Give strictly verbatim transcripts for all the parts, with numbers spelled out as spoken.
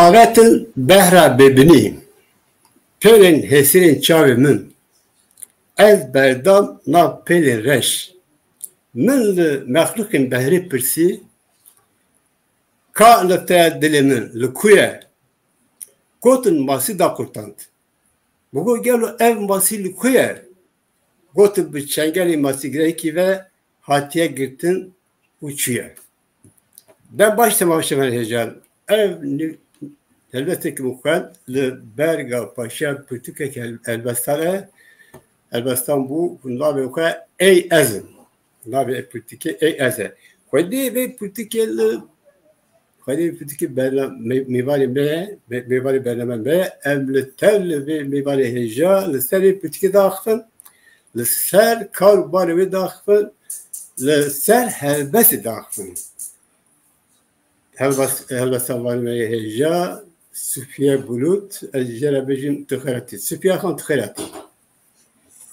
Axetin behra bêbinî, pêlên hêsirên çavê min, ez berdam nav pêlên reş. Min li mexlûqên behrê pirsî, ka li te dilê min, li ku ye? Gotin masî da qurtand. Min got gelo ev masî li ku ye? Gotin bi çengelê masîgireyekî ve hatiye girtin û çûye. Dem baş temaşevanên hêja. Ev nî-, helbesteke min xwend li Berga Paşa pirtûkek hel-, helbestan e. Helbestan bû, navê xwe Ey Ez in. Navê pirtûkê Ey Ez e. Xwediyê vê pirtûkê li Xwedî pirtûkê berna-, mê-, mêvanê me ye, mê-, mêvanê bername me ye. Em li tev li vê mêvanê hêja li ser vê pirtûkê daxivin, li ser kar û barê wê daxivin, li ser helbestê daxivin. Helbest-, helbesta van me yê hêja, Sufiye Bulut, ez jê re bêjim tu xêr hatî. Sufiye Xan, tu xêr hatî.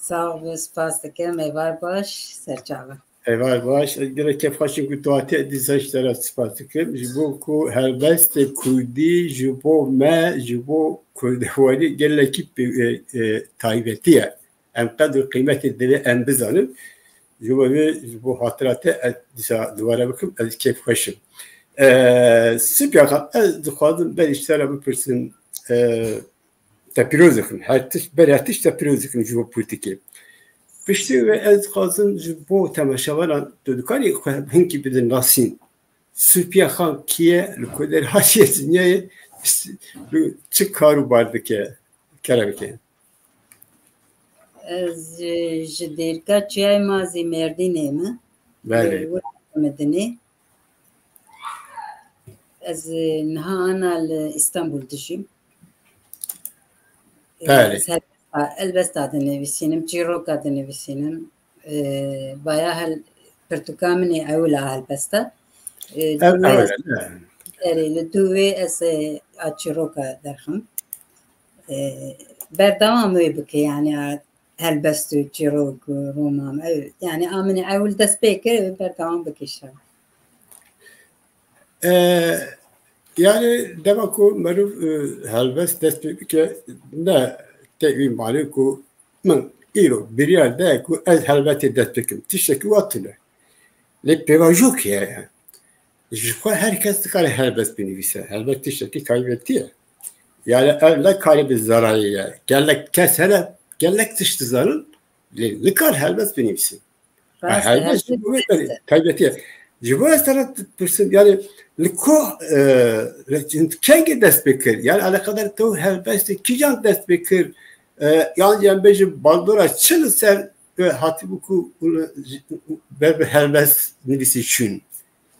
Sağ ol, spas dikim. Êvar baş, serçava. Êvar baş, ez gelek kêfxweş im ku tu hatî, dîsa ji te re spas dikim. Ji bo ku helbestê kurdî ji bo me, ji bo kurdewarî gelekî pê-, e, e, taybetî ye. Em qedr û qîmetê divê em bizanin. Ji bo vê, ji bo hatira te ez dîsa dubare bikim, ez kêfxweş im. E, Sipya Xan, ez dixwazim berî ji te re bipirsim. E, Te pîroz dikim. Her tişt, berê her tişt te pîroz dikim ji bo politikê. Piştî wê ez dixwazim ji bo temaşevanan, tu dikarî xwe hinkî bidin nasîn. Supiya Xan kî ye, li ku derê hatiye dinyayê, çi kar û bar dike? Kerem ke. Ez ji, ji Dêrika Çiyayê Mazî Mêrdînê me. Belê. Li wir me dinê. Ez, e, niha ana li Îstanbul dijîm. E, Belê. Ez helbesta, helbesta dinivîsînim, çîroka dinivîsînim. E, baya hel-, pirtûka min ê ewil a helbesta. E, Ev dû ewil ez, e, ne? Erê, li dû wê ez, e, a çîroka derxim. E, berdewam wê bike, yani, a, helbest û çîrok û roman. Ew, yani, a min ê ewil dest pê kir, ew berdewam bike inşallah. E, yani, dema ku meriv, e, helbest dest pê bike, ne tê wî malê ku min îro biryar de ku ez helbetê dest pê kim. Tiştekî wa tune. Lê pêvajoyek heye. Ji xwe her kes dikare helbest binivîse. Helbet tiştekî taybetî ye. Yani ev ne karê bi zararê ye. Gelek kes hene, gelek tişt dizanin, lê nikar helbest binivîsin. Rast e, helbest ji bo wê taybetî ye. Ji bo ez te re pirsim, yani li ku, e, li kengê dest pê kir? Yani eleqedar tu helbestê kîjan dest pê kir? E, yan, yan bêjim bandora çi li ser, e, hatibû ku ber bi helbest nivîsî çûn?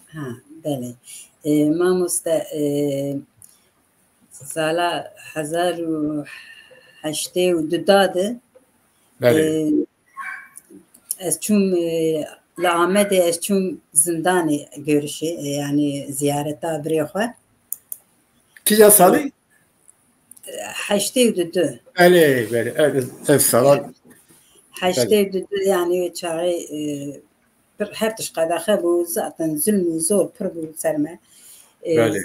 Ha, belê. E, mamoste, e, sala hezar û heştê û du da de, Belê. E, ez çûm, e, li Amedê ez çûm zindanê görüşê, e, yani ziyareta birê xwe. Kîja salî? Heştê û du. Belê, belê. Ev, ev salan. Heştê û du, yani wê çaxê, e, pir her tişt qedexe bû, zaten zulm û zor pir bû ser me. E, Belê.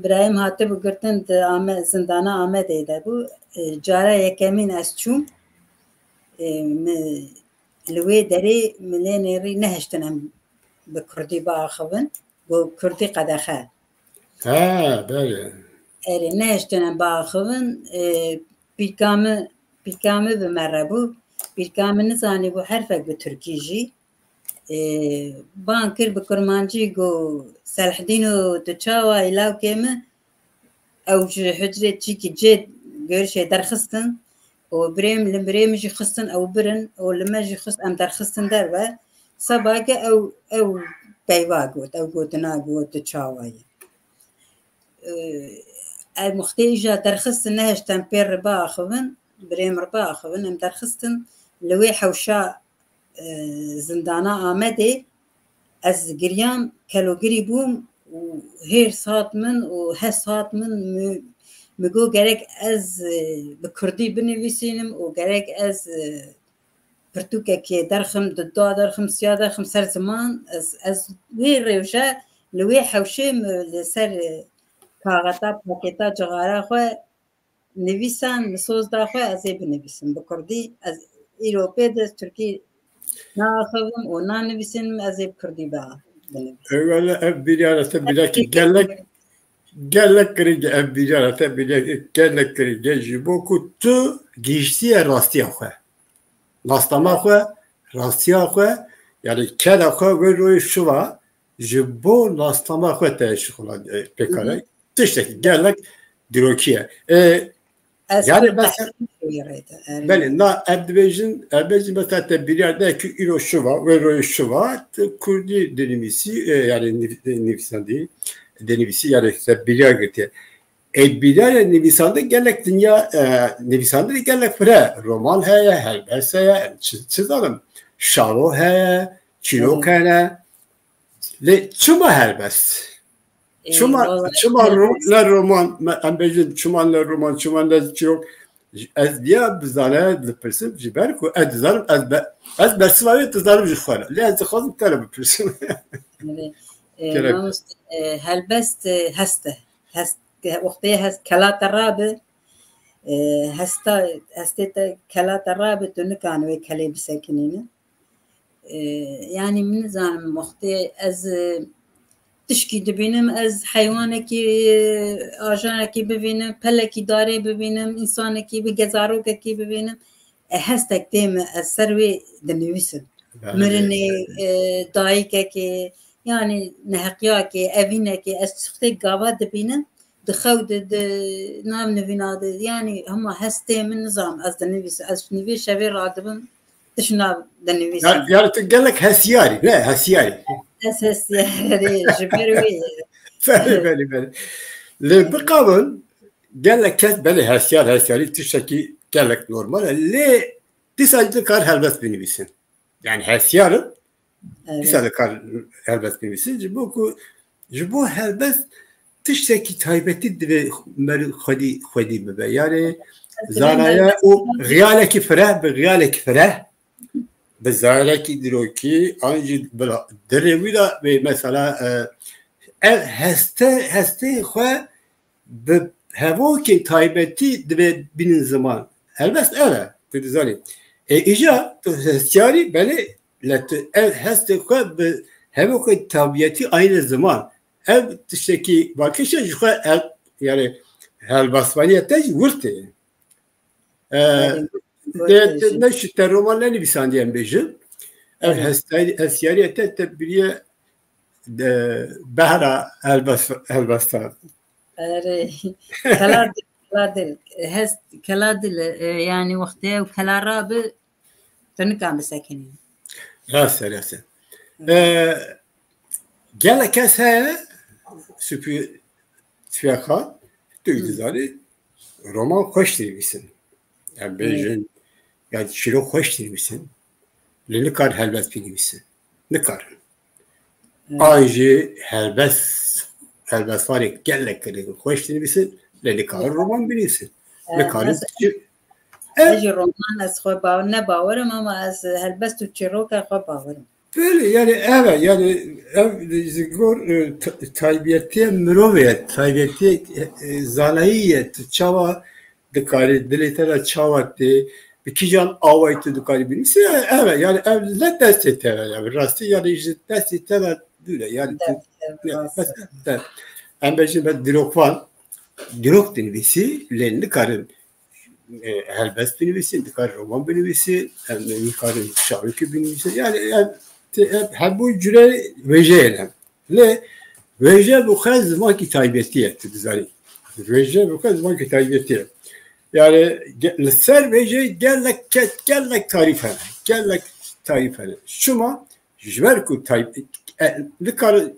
Birayê min hatibû girtin di Ame-, zindana Amedê de bû. E, cara yekemîn ez çûm. E, mi, li wê derê min lê nêrî nehiştin em bi kurdî biaxivin. Got kurdî qedexe. Ha, belê. Erê, nehiştin em biaxivin. E, pîrka min, pîrka min bi me re bû. Pîrka min nizanîbû herfek bi tirkî jî. E, ban kir bi kurmancî, got, Selahdîno, tu çawa yî lawkê min? Ew ji hucrê çîkî cê görişê derxistin û birêm, li birê min jî xistin ew birin û li me jî xist em derxistin derve. Sebake ew, ew peyva got, ew gotina got, tu çawa yî? E, ev muxtê îja derxistin, nehiştin pê re biaxivin, birêm re biaxivin, em derxistin li wê hewşa, e, zindana Amedê. Ez giriyam, kelogirî bûm û hêrs hat min û hes hat min, mi, mi got gerek ez, e, bi kurdî binivîsînim û gerek ez, e, pirtûkekê derxim, di dua derxim, siya derxim ser ziman, ez, ez wê rewşe li wê hewşê min li ser, e, paxeta, pakêta cixara xwe nivîsan, li soz da xwe ez ê binivîsim bi kurdî. Ez îro pê de tirkî naaxivim û nanivîsim, ez ê bi kurdî binivîsim. Eyvallah, ev biryara te biryakî gelek, gelek girîng e, ev biryara te biryakî gelek girîng e, ji bo ku tu gihîştiye rastiya xwe. Nasnama xwe, rastiya xwe, yani kela xwe wê royê şiva ji bo nasnama xwe te şixula, e, pêkare. Tiştekî gelek dirokî ye. E, Ez yani mesela, belê, na, em dibêjin, em bêjin mesela te biryar de ki îro şiva, wê royê şiva, tu kurdî dinivîsî, e, yani niv-, nivîsandî, dinivîsî, yani te biryar girtiye. E, biryarê nivîsandin gelek dinya, e, nivîsandinê gelek fire. Roman heye, helbest heye, çi, çi zanim, şaro heye, çîrok hene. Lê çima helbest? E, çima, çima ro-, ne roman, me, em bêjin, çima ne roman, çima ne çîrok? Ez diya bizane dipirsim, ji ber ku ez dizanim, ez be-, ez bersiva wê dizanim ji xwe re. Lê ez dixwazim te re bipirsim. Belê. E, mamoste, e, helbest, e, hest e. Hest, wextê hest, kela te rabe, e, hesta, hestê te, kela te rabe, tu nikanî wê kelê bisekinîne. E, yani min nizanim, wextê ez, e, tişkî dibînim, ez heywanekî, e, ajanekî bibînim, pelekî darê bibînim, însanekî bi gezarokekî bibînim, e, hestek tê min, ez ser wê dinivîsim. Belê. Mirinê, e, dayikekê, yani neheqiyakê, evînekê, ez çixtê gava dibînim, di xew de, di nav nivîna de, yani hema hestê min nizam ez dinivîsim, ez nivê şevê radibim, tişt nav dinivîsim. Ya, yani tu gelek hesiyarî, ne? Hesiyarî. Ez hesiyarî, ji ber wê ye. Belê, belê, belê. Lê bixabin, gelek kes belê hesiyar, hesiyarî tiştekî gelek normal e. Lê dîsa nikar helbest binivîsin. Yani hesiyar in, Evet. Dîsa nikar helbest binivîsin. Ji bo ku, ji bo helbest tiştekî taybetî divê mer-, xwedî, xwedî bibe. Yani zanaya û xiyalekî fireh, bi xiyalekî fireh, bi zahîrekî dîrokî, an jî bila dirê wî de wê mesela, e, ev heste, hestê xwe bi hevokên taybetî divê bînin ziman. Helbest ev e, tu dizanî. E, îja tu hestiyarî, belê, le tu ev hestê xwe bi hevokên taybetî ayîne ziman. Ev tiştekî balkêş e ji xwe, ev, yani helbestvaniyê te jî wir tê. E, Belê, de, de, ne şi te roman nenivîsandiye em bêjin. Ev Evet. hestayî-, hestiyariye te, te biriye, e, behra helbest-, helbestan. Erê, kela dil, kela dil. Hest, kela dil, e, yani wextê ew kela rabe, tu nikan bisekinî. Rast e, rast e. E, gelek kes heye, Supî-, Sufiya Xan, tu Hı. dizanî, roman xweş dinivîsin. Em Hı. bêjin, yani çîrok xweş dinivîsin. Lê nikar helbest binivîsin. Nikar. Hı. An jî helbest, helbestvanê gelek girêng xweş dinivîsin. Lê nikarin Hı. roman binivîsin. Hı. Nikarin Mesela çi-, ez jî roman ez xwe bawer, ne bawer im ama ez helbest û çîroka xwe bawer im. Belê, yani ev e, yani ev ji gor, e, ta-, taybetiyê mirovê ye, taybetiyê, e, zanayî ye. Tu çawa dikarî, dilê te de çawa tê, bi kîjan awayî tu dikarî binivîsî, yani ev e, yani ev ne destê te ve ye, bi rastî yani ji destê te ve dûr e, yani tu, Dest, evet, ne, rast. Mesela, te, em bêjin be dîrokvan, dîrok dinivîsî, lê nikarin e, helbest binivîsî, dikar roman binivîsî, em nikarin şarokî binivîsî. Yani, em, te, em, hemû cure wêjeyê ne. Lê wêje bi xwe zimankî taybetî ye, tu dizanî. Wêje bi xwe zimankî taybetî ye. Yani, ge-, li ser wêjeyê gelek ke-, gelek tarîf hene. Gelek tarîf hene. Çima? Ji ber ku tay-, e, nikare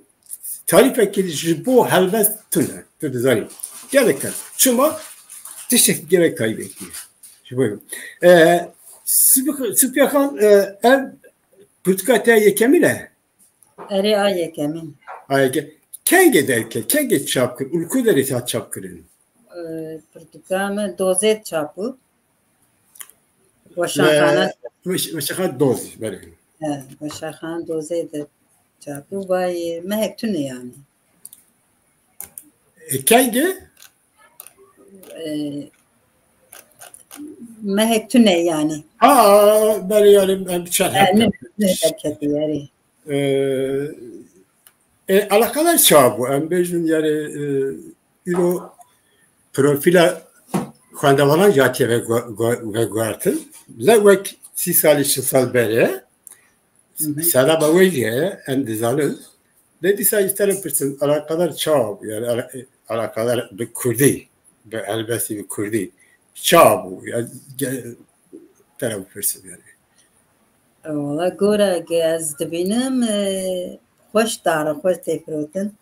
tarîfekî ji bo helbest tune, tu dizanî. Gelek tune. Çima? Tiştek gelek taybetî ye. Ji bo, e, Sip-, Supiya Xan, e, ev pirtûka te yekemîn e? Erê, a yekemîn. A yeke-, kengê derket, kengê çap kir, û li ku derê hat çap kirin? E, pirtûka min dozê çap bû. Weşanxane. Weş-, Weşanxane Dozî, belê. He, Weşanxane Dozê de çap bû. Vay, mehek tune yani. E, kengê? E, mehek tune yani. Ha, belê yani em çend E, ne, ne derketî yani. E, e, alakadar çawa bû? Em bêjin yani e, îro profîla xwendevanan jatiye veguartin. Le wek sî salî çil sal berê. Sebeba wê jî heye, em dizanin. Lê dîsa ji te re pirsin, alakadar çawa bû? Yani ala- alakadar bi kurdî, bi helbestî bi kurdî. Çawa bû? Ya, ge- te re bipirsim yani. Wala gora ge ez dibînim, e, xweş dare, xweş tê firotin.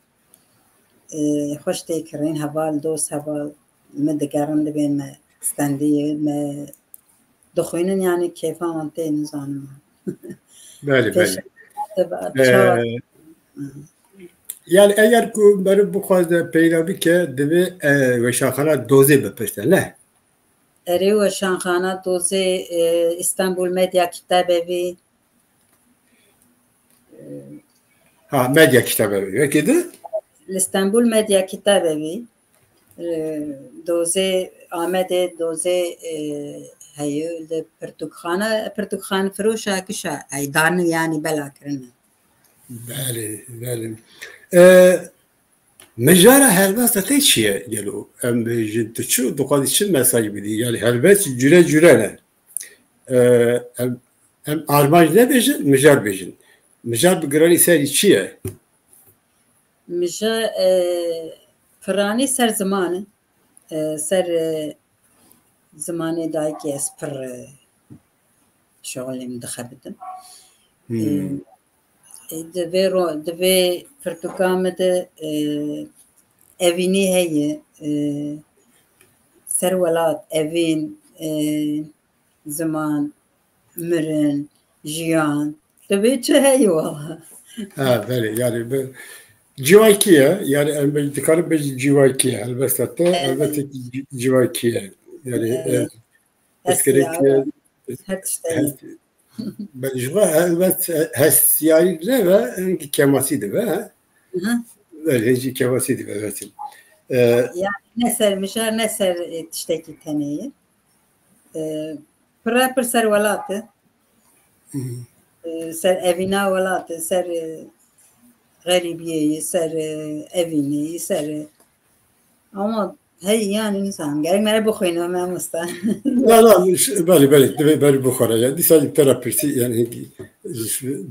E, xweş tê kirin, heval, dost, heval, me digerin dibên me stendiyê, me dixwînin, yani kêfa wan tê nizanim. Belê, belê. Ee, yani eger ku meriv bixwaze peyda bike, divê e, weşanxana dozê bipirse, ne? Erê weşanxana dozê e, Îstanbul Medya Kitabevî. Ha, Medya Kitabevî. Wekî di? Li Stenbul Medya Kitabevî. E, dozê Amedê, dozê e, heye li pirtûkxana, pirtûkxan firoşa kişa ey darni yani bela kirine. Belê, belê. E, mijara helbesta te çi ye gelo? Em bêjin tu çi, dixwazî çi mesaj bidî? Yani helbest cure cure ne? E, em, em armanc nebêjin, mijar bêjin. Mijar bi giranî serî çi ye? Mijar e, piranî ser ziman e, ser e, zimanê dayikê ez pir e, şixulê min dixebitim. Hmm. E, e, di vê ro, di vê pirtûka min de e, evînî heye, e, ser welat, evîn, e, ziman, mirin, jiyan. Divê çi heye wala? Ha, belê, yani bi civakî ye, yani em bê- dikarin bêjin civakî ye, helbesta te, evet, elbette ki ci- civakî ye. Yani evet. E, ez gerek her tişteyî. Belê ji xwe helbet hestiyarî dibe, hinkî kemasî dibe, he? Belê, hinkî kemasî dibe, evet. E, yani ne ser mijar, ne ser e, tiştekî tenê ye. E, pir pir ser welat e. E, ser evîna welat e, ser e, xerîbiyê ye, ser e, evînê ye, ser e, ama hey yani nizanim, gerek me bixwîne mamoste. La la, belê belê, divê berî bixwere ya. Dîsa jî te re pirsî yani hinkî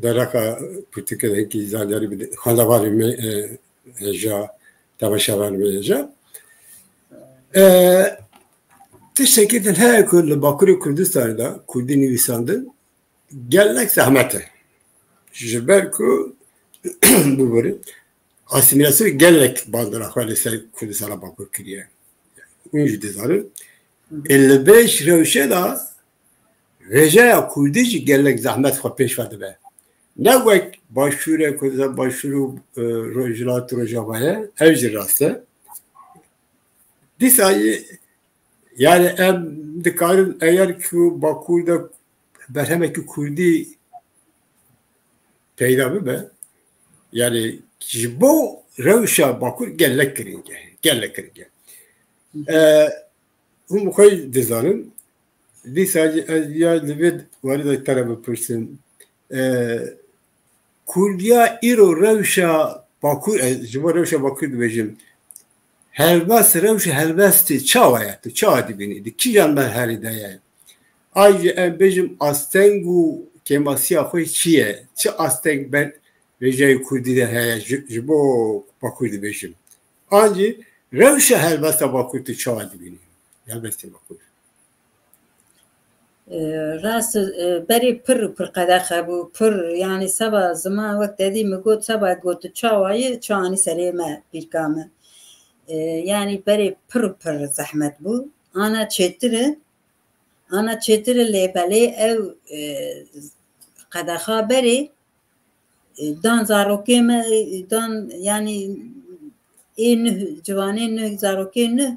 deraka pirtûkê de hinkî zanyarî bide. Xwendevanê me e, hêja, temaşevanê me hêja. E, tiştekî din heye ku li Bakurê Kurdistanê de kurdî nivîsandin gelek zehmet e. Ji ber ku bibûre asîmîlasyonê gelek bandora xwe li ser Kurdistana Bakur kiriye. Hûn jî dizanin. Ê li vê rewşê de rêjeya kurdî jî gelek zehmet xwe pêş ve dibe. Ne wek Başûrê Kurdistan, Başûr û e, Rojhilat Rojava ye, ev jî rast e. Dîsa jî yani em dikarin eger ku Bakur de berhemekî kurdî peyda bibe, yani ji bo rewşa Bakur gelek girîng e, gelek girîng e. E, hûn bi xwe dizanin, dîsa jî ez ya li vê warî de te re bipirsim. E, Kurdiya îro rewşa Bakur, ez ji bo rewşa Bakur dibêjim. Helbest, rewşa helbestê çawa ye? Tu çawa dibînî? Di kîjan merhelê de ye? An jî em bêjim asteng û kêmasiya xwe çi ye? Çi asteng ber vêjeyê Kurdî de heye ji, ji bo Bakur dibêjim? An jî rewşa helbesta Bakur tu çawa dibînî? Helbestê Bakur. E, rast, e, berê pir, pir qedexe bû, pir, yani seba ziman wek te dî min got, seba got çawa ye, çawanî serê me, pîrka me. E, yani berê pir, pir zehmet bû. Ana çêtir e, ana çêtir e lê belê ew, e, qedexa berê, e, dan zarokê me, e, dan, yani ê nuh, ciwanê nuh, zarokê nuh,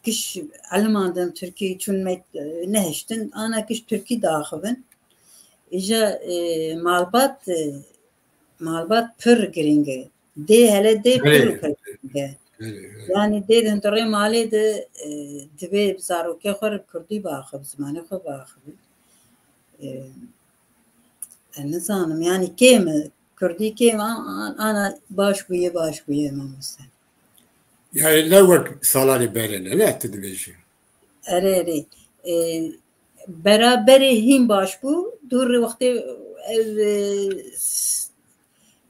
kiş elimandin Tirkî çûn me, e, nehiştin, ana kiş Tirkî diaxivin. Îja, e, malbat, e, malbat pir girîng e. Dê hele dê pir pir girîng e. Belê, belê. Yanî dê di hundirê malê de, e, divê bi zarokê xwe re bi kurdî biaxivin, bi zimanê xwe biaxivin. E, e, nizanim, yanî kêm e, kurdî kêm a, a, ana baş bûye, baş bûye mamoste. Yani ne wek salanê berê ne, ne tu dibêjî? Erê, erê. E, beraberê hîn baş bû. Dûr wextê ev, e, s-,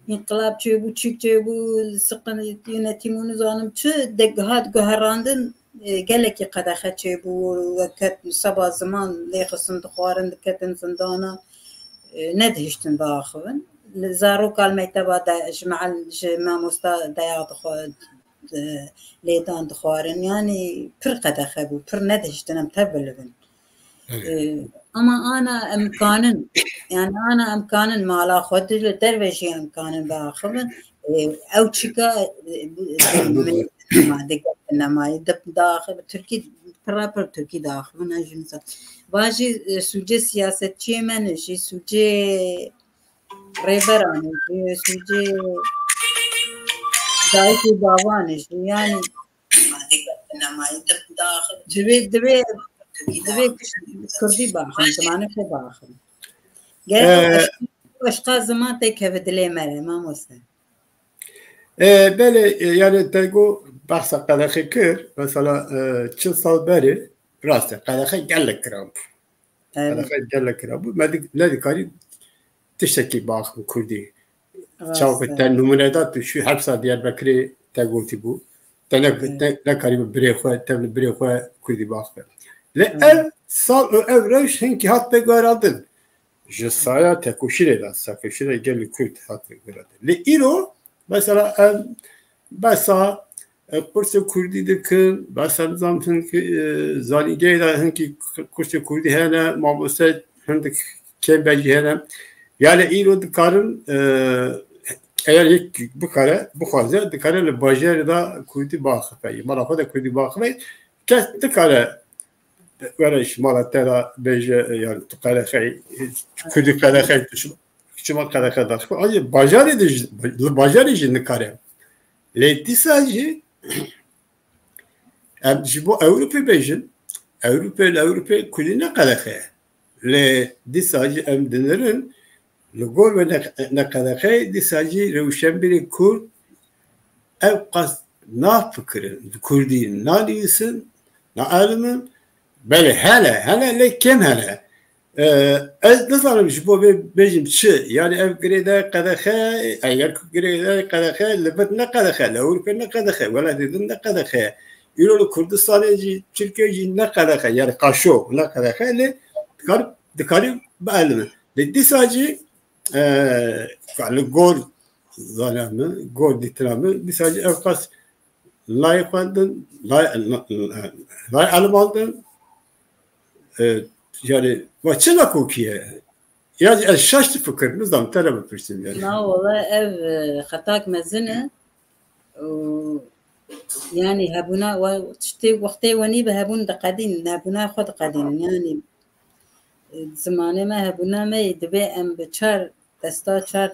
înqilab çêbû, çîk çêbû, siqin yönetim û nizanim çi, de hat guherandin, e, gelekî qedexe çêbû, weket seba ziman lêxistin dixwarin, diketin zindana, e, nedihiştin biaxivin. Li zaroka li mekteba de ji meal-, ji mamosta deya dixwe-, e, lêdan dixwarin. Yanî pir qedexe bû, pir nedihiştin em tev bilivin. Evet. E, ama ana em kanin, yani ana em kanin mala xwe di li derve jî em kanin biaxivin. E, ew çika, e, millet nema, diket nema, di, diaxivin, Tirkî, pira pir Tirkî diaxivin, ez jî nizam. Va jî, e, sûcê siyasetçiyê me ne jî, sûcê rêberan e jî, sûcê dayik û bavan e jî, yanî divê, divê, divê kurdî baxin, zimanê xwe baxin. Gerek Ee, eşqa, eşqa ziman têkeve dilê me re, mamoste. E, belê, e, yani te got behsa qedexe kir, mesela, e, çil sal berê, rast e, qedexe gelek kiran bû. Evet. Qedexe gelek kiran bû. Me dik-, nedikarî tiştekî biaxivin kurdî. Rast e. Çawa ku te nimûne da, tu çû hepsa Diyarbekirê, te gotî bû. Te ne, Evet. te nekarî bi birê xwe, te li birê xwe kurdî biaxive. Lê Evet. ev sal û ev rewş hinkî hat veguherandin. Ji saya tekoşînê de, tekoşînê gelê Kurd hat veguherandin. Lê îro, mesela, em behsa, e, kursê kurdî dikin, behsa nizam hinkî, e, zanîngehê de hinkî kursê kurdî hene, mamoste hindik kêm be jî hene. Yani îro dikarin, e, eger yek bikare, bixwaze, dikare li bajarê de kurdî biaxive. Mala xwe de kurdî biaxive. Kes dikare were ji mala te re bêje, yani tu qedexe, kurdî qedexe, tu çima, çima qedexe daxivî? Ancî bajarê de jî, li bajarê jî nikare. Lê dîsa jî em ji bo Ewropê bêjin, Ewropê, li Ewropê kurdî ne qedexe ye. Lê dîsa jî em dinirin, li gor ve ne, ne qedexe ye, dîsa jî rewşenbîrê kurd ev qas nafikirin, bi kurdî nanivîsin, naelimin. Belê, hene, hene, lê kêm hene. Ee, ez nizanim ji bo vê bêjim çi. Yani ev girêdayî qedexe, eger ku girêdayî qedexe, li vir ne qedexe, li Ewropê ne qedexe, welatê din ne qedexe. Îro li Kurdistanê jî, Tirkiye jî ne qedexe, yani qaşo ne qedexe, lê dikar-, dikarî bielime. Lê dîsa jî, e, li gor zana min, gor dîtina min, dîsa jî ev qas layê xwendin, lay, lay elimandin, e, yani, va çi nakokiye? Ya ez şaş difikirim, nizanim, te re bipirsim yani. Na, wala ev, e, xetak mezin e. Û, yani, hebûna, wa, tiştê wextê wenî bi hebûn diqedînin, hebûna xwe diqedînin. Yani, e, zimanê me, hebûna me yê, divê em bi çar desta, çar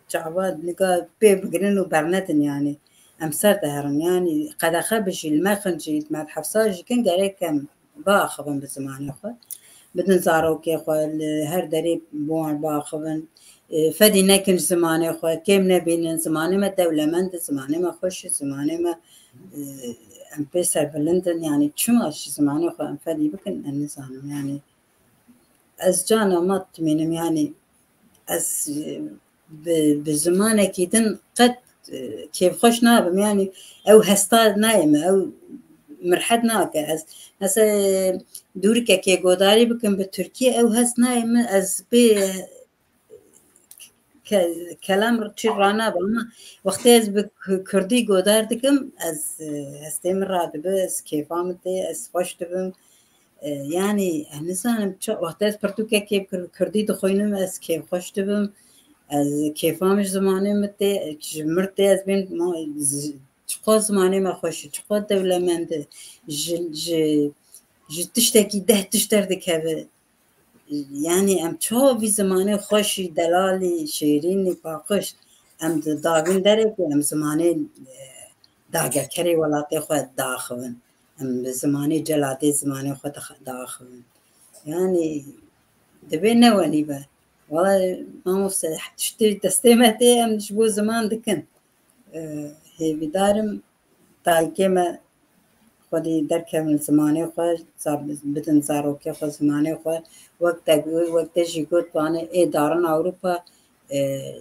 çava niga pê bigirin û bernedin yani. Em ser diherin yani, qedexe bijî, li me xin jî, li me hevsa jî kin, gerek em biaxivin bi zimanê xwe. Bidin zarokê xwe, li her derê bi wan biaxivin. E, fedî nekin ji zimanê xwe, kêm nebînin. Zimanê me dewlemend e, zimanê me xweş e, zimanê me, e, em pê serbilind in. Yani çima ji zimanê xwe em fedî bikin, em nizanim yani. Ez cana me dimînim, yani ez, e, bi, bi zimanekî din qet, e, kêfxweş nabim, yani ew hesta nayê min, ew min rehet nake. Ez mesela dûrikekê godarî bikim bi tirkî, ew hest nayê min, ez pê ke-, kelam çî ranabim, ama wextê ez bi ku-, kurdî godar dikim, ez, e, hestê min radibe, ez kêfa min tê, ez xweş dibim. E, yani, ez nizanim, çi, wextê ez pirtûkekê kur-, kurdî dixwînim, ez kêfxweş dibim. Ez kêfa min ji zimanê min tê, ji mir tê, ez bên ma-, z-, çiqas zimanê me xweş e, çiqas dewlemend e. Ji, ji, ji tiştekî deh tişt derdikeve. Yani, em çawa vî zimanê xweşî, delalî, şêrînî, paqij, em di davîn derekê, em zimanê, e, dagerkerê welatê xwe diaxivin. Em bi zimanê celadê zimanê xwe diaxivin. Yanî divê ne wenî be. Wala mamoste, tiştê destê me tê, em ji bo ziman dikin. Hêvîdar im dayikê me xwedî derkevin zimanê xwe, bidin zarokê xwe zimanê xwe. Wek te, wek te jî got, vanê ê darin Ewropa, e,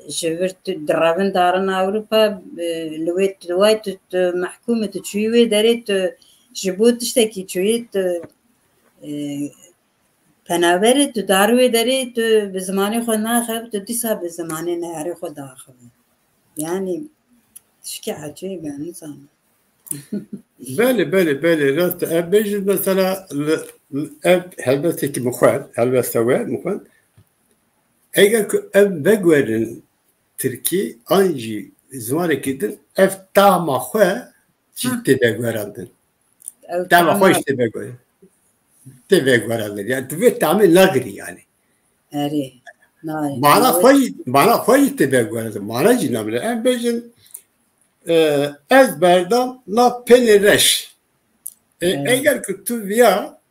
ji vir tu direvin darin Ewropa, e, li wê tu, way tu, tu mehkûm î, tu çûyî wê derê, tu ji bo tiştekî çûyî, tu, e, penaberê, tu dar wê derê, tu bi zimanê xwe naxev, tu dîsa bi zimanê neyarê xwe diaxivî. Yanî tişkî ecêb e, nizanim. Belê, belê, belê, rast e. Em bêjin mesela li, li, ev helbestekî min xwend, helbesta we min xwend. Eger ku em veguherin tirkî an jî zimanekî din, ev tama xwe jî tê veguherandin. Tama xwe jî tê veguherandin. Tê veguherandin. Yani tu vê tamê nagirî yani. Erê. Mana xwe jî, mana xwe jî tê veguherandin. Mana jî namine. Em bêjin, e, ez berdam na pêlê reş. E, eger ku tu viya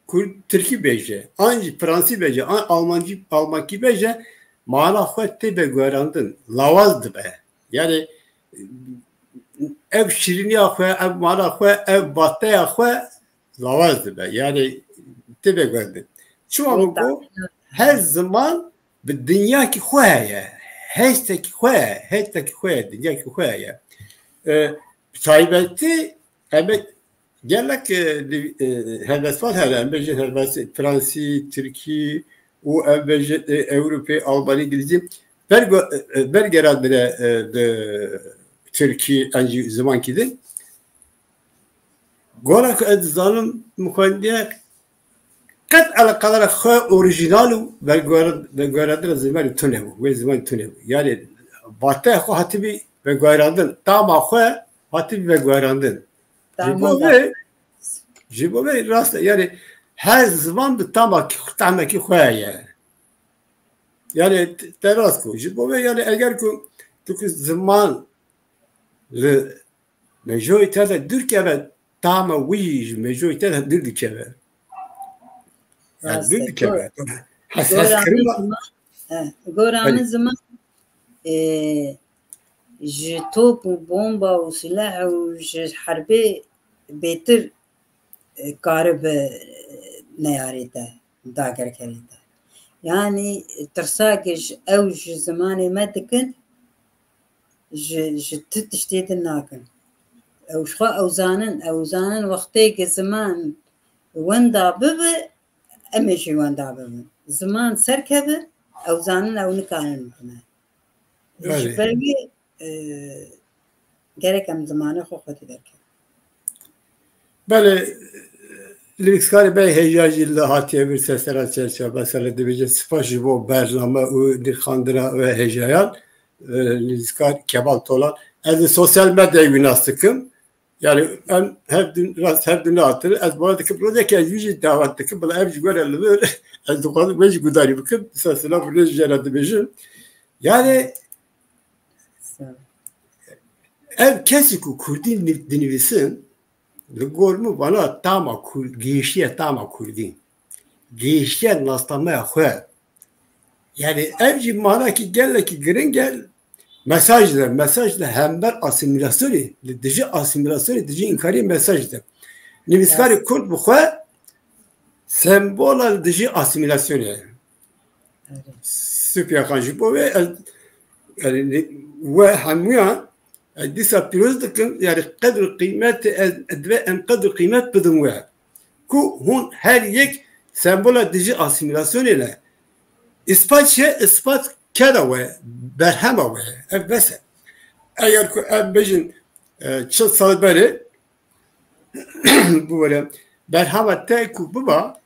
Kurd, Tirkî bêje, an jî Fransî bêje, an Almancî, Almankî bêje, mana xwe tê veguherandin, lawaz dibe. Yani ev şirîniya xwe, ev mana xwe, ev bateya xwe lawaz dibe. Yani tê veguherandin. Çima min got, her ziman bi dinyakî xwe heye, hestekî xwe heye, hestekî xwe heye, dinyakî xwe heye. E, taybetî, em ê gelek, e, di-, e, helbestvan hene, em bêjin helbestê fransî, tirkî û em bêjin, e, ewropî, almanî, îngilîzî. Bergo-, e, e, bergeradine, e, bi tirkî, an jî zimankî din. Gora ku ez dizanim, min xwendiye, qet eleqedara xwe orîjînal û veguherandina zimanê tune bû, wê zimanê tune bû. Yani bateya xwe hatibî veguherandin, tama xwe hatibî veguherandin. Ji bo vê, ji bo vê rast e. Yani her ziman bi tamakî, tamekî xwe ye. Yani te rast got. Ji bo vê yani eger ku tu ku ziman li mejûyê te de dûr keve, tama wî ji mejûyê te de dûr dikeve. Yani dûr dikeve. Hesas kirina. Gora min ziman, e, ji top û bomba û silah û ji herbê bêtir, e, karibe, e, neyarê te, dagerkerê te. Yani tirsakê ji ew ji zimanê me dikin, ji, ji tu tiştê din nakin. Ew ji xwe ew zanin, ew zanin wextê ku ziman wenda bibe, em ê jî wenda bibin. Ziman serkeve, ew zanin ew nikarin bibine. Ji ber wê, e, gerek em zimanê xwe xwedî derkevin. Belê, nivîskarê me hêja jî li hatiye vir sesera çerçeve, mesela dibêje spas ji bo bername û nirxandina we hêjayan, e, nivîskar Kemal Tolan. Ez li sosyal medyayê wî nas dikim. Yani em hevdûn, rast hevdûn nehatin. Ez bawer dikim rojekê ez wî jî davet dikim. Bila ev ji we re li vir, ez dixwazim wê jî gudarî bikim. Dîsa silav û rêz ji re dibêjim. Yani ev kesî ku kurdî ni-, dinivîsin, li gor min vana tama kur-, gihiştiye tama kurdî. Gihiştiye nasnameya xwe. Yani ev jî manakî gelekî giring e. Mesaj de, mesaj de hember asîmîlasyonê, li dijî asîmîlasyonê, dijî înkarî mesaj de. Nivîskarê kurd bi xwe sembola li dijî asîmîlasyonê ye. Supiya Xan ji bo wê ez, yani, we hemûyan ez dîsa pîroz dikim, yani qedr û qîmetê ez, ez divê em qedr û qîmet bidin we. Ku hûn her yek sembola dijî asîmîlasyonê ne. Îspat çi ye? Îspat keda we, berhema we. Ev bes e. Eger ku em bêjin, e, çil sal berê, bû were, berhema te ku biba,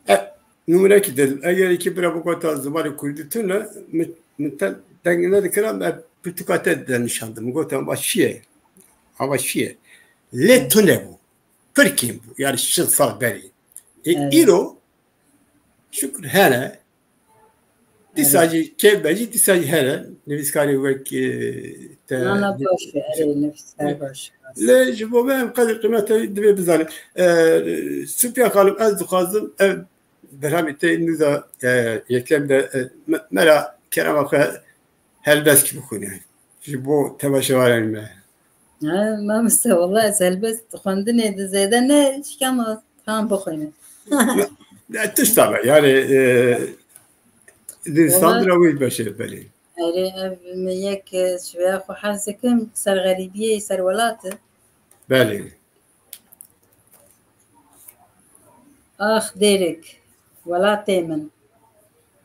e, nimûnekî dedim. Eger yekî bira bigota zimanê kurdî tune, min, min te deng nedikira, me pirtûka te de nîşandim. Min got, ama çi ye? Ama çi ye? Lê tune bû. Pir kêm bû. Yani şil sal berê. E, îro, şukir hene, Dîsa jî kêf be jî, dîsa jî here. Nivîskarê wek, e, te Nana baş e, erê, nivîskar baş e. Lê ji bo me em qedr qîmeta wî divê bizanin. E, Supiya Xanim, ez dixwazim ev berhemê te nû de, e, yekem de, e, me, me ra kerema xwe helbest bixwîne. Ji bo temaşevanên me. Ha, mamoste, wala ez helbest xwendinê de zêde ne, şikama tam bixwîne. Ne, tişta be, yani, e, di Wala standra wî beşê belê. Erê, ev min yek, e, şiveya xwe hez dikim, ser xerîbiyê, ser welat e. Belê. Ax dêrik, welatê min,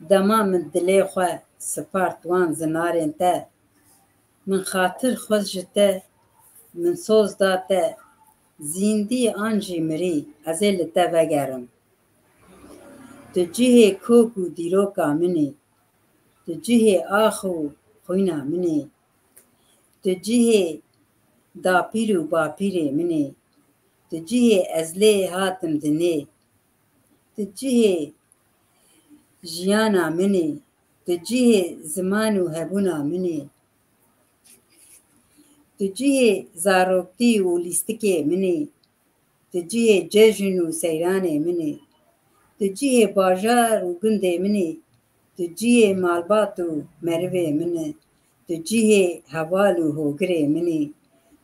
dema min dilê xwe sipart wan zinarên te, min xatir xwest ji te, min soz da te, zîndî an jî mirî, ez ê li te vegerim. Tu cihê kok û dîroka min î, tu cihê ax û xwîna min î, tu cihê dapîr û bapîrê min î, tu cihê ez lê hatim dinê, tu cihê jiyana min î, tu cihê ziman û hebûna min î, tu cihê zaroktî û lîstikê min î, tu cihê cejn û seyranê min î, tu cihê bajar û gundê min î, tu cihê malbat û merivê min î, tu cihê heval û hogirê min î,